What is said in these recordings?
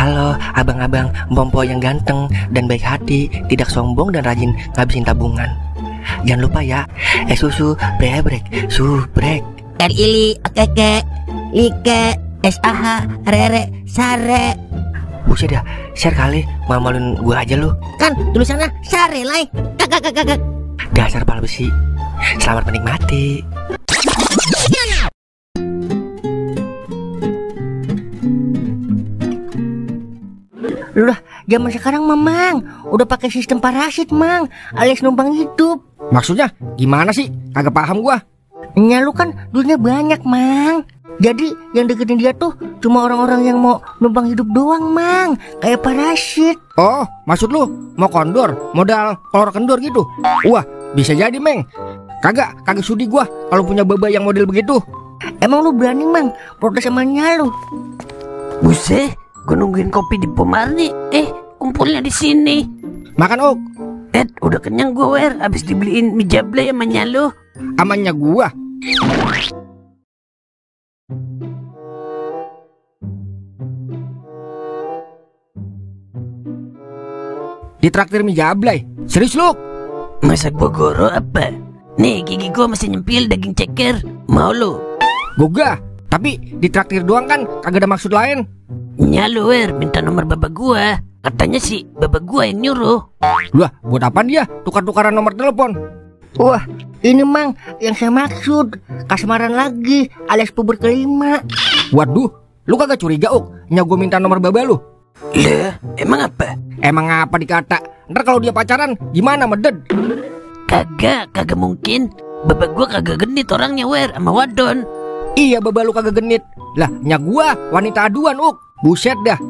Halo abang-abang Mpompo yang ganteng dan baik hati, tidak sombong dan rajin ngabisin tabungan. Jangan lupa ya, susu brebrek, subrek. Ili, keke, like, SAH, rere, sare. Buset dah, share kali, malu-maluin gua aja lu. Kan tulisannya sare lai. Kakak. Dasar pala besi. Selamat menikmati. Lah, zaman sekarang memang udah pakai sistem parasit, Mang, alias numpang hidup. Maksudnya gimana sih? Kagak paham gua. Nya lu kan duitnya banyak, Mang. Jadi yang deketin dia tuh cuma orang-orang yang mau numpang hidup doang, Mang. Kayak parasit. Oh, maksud lu mau kondor, modal kolor kendor gitu? Wah, bisa jadi, Meng. Kagak sudi gua kalau punya baba yang model begitu. Emang lu berani, Mang, protes sama nya lu? Buset, gue nungguin kopi di Pomarni, kumpulnya di sini. Makan, Ok. Udah kenyang gue, Wer. Abis dibeliin mie jablay sama nyalo. Amannya gua. Ditraktir mie jablay. Serius lu? Masa gue goro apa? Nih, gigi gue masih nyempil daging ceker. Mau lu? Gua. Tapi ditraktir doang kan, kagak ada maksud lain. Nyalo, Wer, minta nomor baba gua. Katanya sih baba gua yang nyuruh. Lah, buat apaan dia tukar-tukaran nomor telepon? Wah, ini Mang yang saya maksud. Kasmaran lagi, alias puber kelima. Waduh, lu kagak curiga, Ok? Nya gua minta nomor baba lu. Lah, emang apa? Emang apa dikata? Ntar kalau dia pacaran gimana, meded? Kagak mungkin. Baba gua kagak genit orangnya, Wer, sama wadon. Iya, baba lu kagak genit. Lah, nya gua wanita aduan, Ok. Buset dah.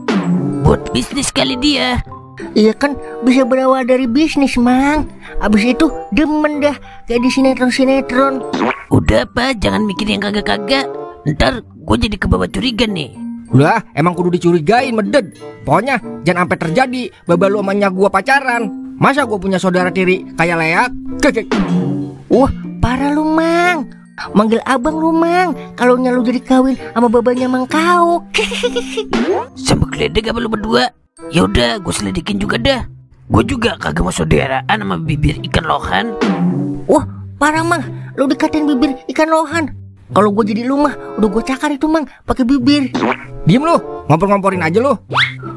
Buat bisnis kali dia. Iya kan, bisa berawal dari bisnis, Mang. Abis itu demen dah kayak di sinetron-sinetron. Udah apa, jangan mikir yang kagak-kagak. Ntar gue jadi kebawa curiga nih. Lah, emang kudu dicurigain, meded. Pokoknya jangan sampai terjadi baba lu sama nya gua pacaran. Masa gua punya saudara tiri kayak Leak? Wah, parah lu, Mang. Manggil abang lu, Mang, kalau nya lu jadi kawin sama babanya Mang Kau. Sama geledek apa lu berdua? Yaudah, gue selidikin juga dah. Gue juga kagak mau saudaraan sama bibir ikan lohan. Wah, parah, Mang. Lu dikatain bibir ikan lohan. Kalau gue jadi lu mah, udah gue cakar itu, Mang, pakai bibir. Diem lu, ngompor-ngomporin aja lu.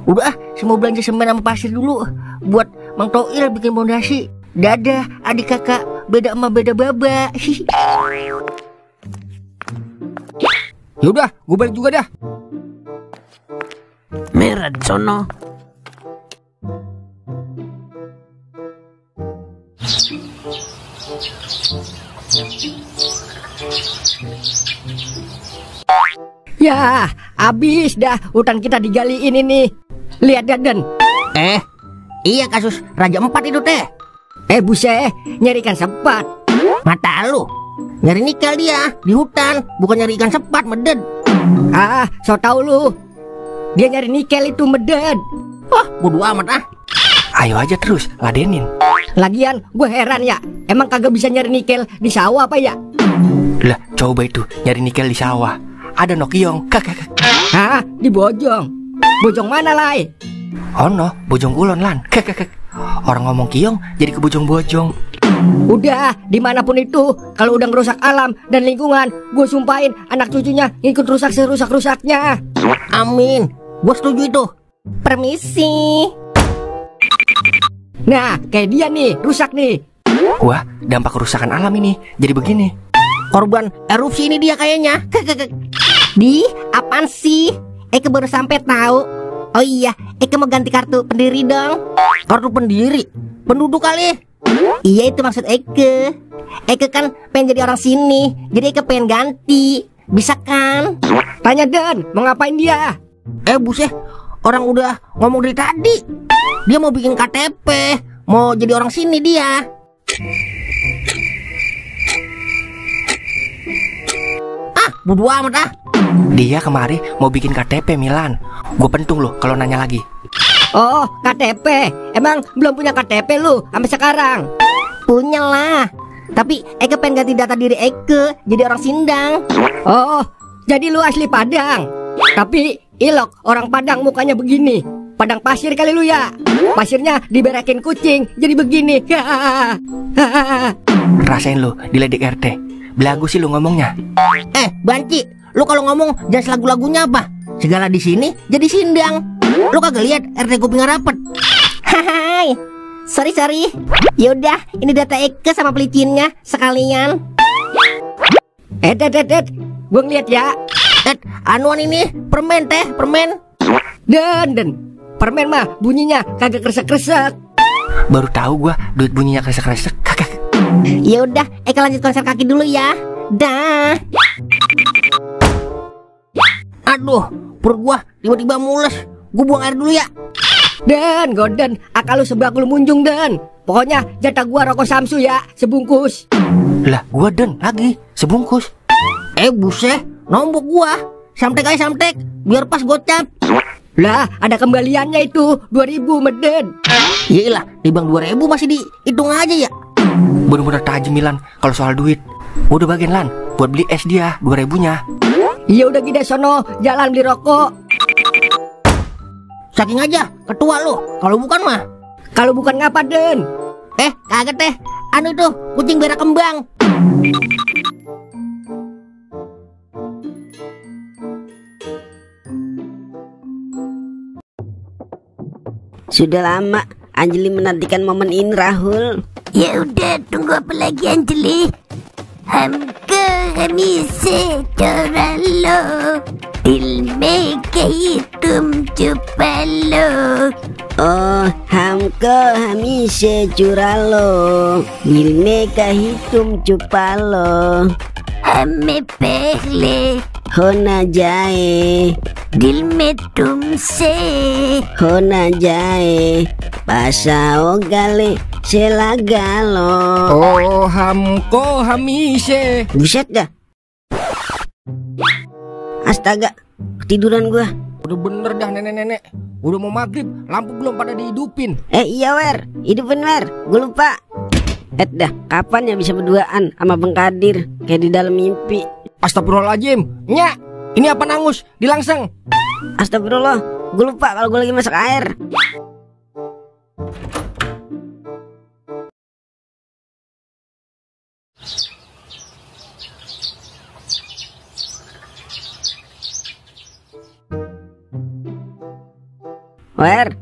Udah semua belanja semen sama pasir dulu buat Mang Toil bikin pondasi. Dadah, adik kakak, beda sama beda baba. Yaudah, gue balik juga dah. Merah di sono. Ya, habis dah hutan kita digaliin ini. Lihat Daden. Iya kasus Raja 4 itu teh. Buset, nyari ikan sepat. Mata lu, nyari nikel dia di hutan, bukan nyari ikan sepat, meded. So tau lu. Dia nyari nikel itu, meded. Wah, bodo amat ah. Ayo aja terus, ladenin. Lagian gue heran ya, emang kagak bisa nyari nikel di sawah apa ya? Lah, coba itu nyari nikel di sawah. Ada Nokiong, kakak. Di Bojong. Bojong mana, Lai? Ono, Bojong Kulon lan, kakak. Orang ngomong kiong jadi ke bojong-bojong. Udah, dimanapun itu, kalau udah ngerusak alam dan lingkungan, gue sumpahin anak cucunya ikut rusak serusak-rusaknya. Amin, gue setuju itu. Permisi. Nah, kayak dia nih, rusak nih. Wah, dampak kerusakan alam ini jadi begini. Korban erupsi ini dia kayaknya. Di, apaan sih? Eke baru sampai tahu. Oh iya, Eke mau ganti kartu pendiri dong. Kartu pendiri? Penduduk kali? Iya, itu maksud Eke. Eke kan pengen jadi orang sini, jadi Eke pengen ganti. Bisa kan? Tanya Dan, mau ngapain dia? Buset, orang udah ngomong dari tadi. Dia mau bikin KTP, mau jadi orang sini dia. Bodo amat ah. Dia kemari mau bikin KTP, Milan. Gue pentung loh kalau nanya lagi. Oh, KTP. Emang belum punya KTP lu sampai sekarang? Punya lah. Tapi Eke pengen ganti data diri Eke jadi orang Sindang. Oh, jadi lu asli Padang. Tapi Ilok, orang Padang mukanya begini. Padang pasir kali lu ya. Pasirnya diberakin kucing, jadi begini. Rasain lu diledek RT. Belagu sih lu ngomongnya. Banci, lu kalau ngomong jangan selagu-lagunya apa. Segala di sini jadi sindang. Lu kagak lihat RT kuping rapet. Hai. Sorry. Yaudah, ini data Eke sama pelicinnya sekalian. Ed, gue ngeliat ya. Anuan ini permen. Den, permen mah bunyinya kagak kresek-kresek. Baru tahu gua duit bunyinya kresek-kresek. Kagak. Yaudah, Eke lanjut konser kaki dulu ya. Dah. Aduh, perut gua tiba-tiba mules. Gua buang air dulu ya. Den, Gorden, akal lu sebakul munjung Den. Pokoknya jatah gua rokok Samsu ya, sebungkus. Lah, gua Den lagi sebungkus. Buset, nombok gua. Samtek aja samtek, biar pas gocap. Lah, ada kembaliannya itu 2.000 meden. Iyalah, dibang 2.000 masih dihitung aja ya. Bener-bener tajam Milan kalau soal duit. Udah bagian Lan buat beli es dia 2.000-nya. Iya udah gede sono, jalan beli rokok. Saking aja, ketua lo. Kalau bukan mah. Kalau bukan ngapa Den? Kagak teh. Anu itu, kucing berak kembang. Sudah lama Anjali menantikan momen ini, Rahul. Ya udah, tunggu apa lagi Anjali? Hamko hamise doralo, dil में कहीं तुम छुपा लो. Oh, हमको हमेशा चुरा लो, दिल में कहीं तुम छुपा लो. हमें पहले हो ना जाए, दिल में तुमसे हो ना जाए, pasao gale selagalo. Oh, hamko hamise. Buset dah. Astaga, ketiduran gua. Udah bener dah nenek-nenek. Udah mau maghrib, lampu belum pada dihidupin. Iya Wer, hidupin Wer, gua lupa. Dah, kapan ya bisa berduaan sama Bang Kadir kayak di dalam mimpi? Astagfirullahaladzim. Nyak, ini apa nangus? Dilangseng. Astagfirullah, gue lupa kalau gue lagi masak air.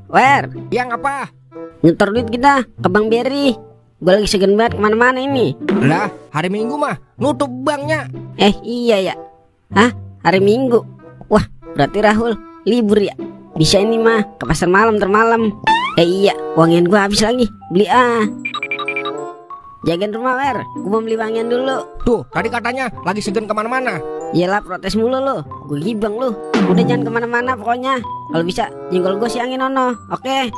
Wer, Yang apa? nyetor duit kita ke Bang Berry. Gue lagi segan banget kemana-mana ini. Lah, hari Minggu mah nutup banknya. Iya ya. Hah? Hari Minggu? Wah, berarti Rahul libur ya. Bisa ini mah ke pasar malam termalam. Iya, wangian gue habis lagi. Beli jagain rumah Wer, gue mau beli wangian dulu. Tuh, tadi katanya lagi segan kemana-mana. Iyalah, protes mulu lo. Gue gibang lo. Udah jangan kemana-mana pokoknya. Kalau bisa jenggol gue siangin ono. Oke.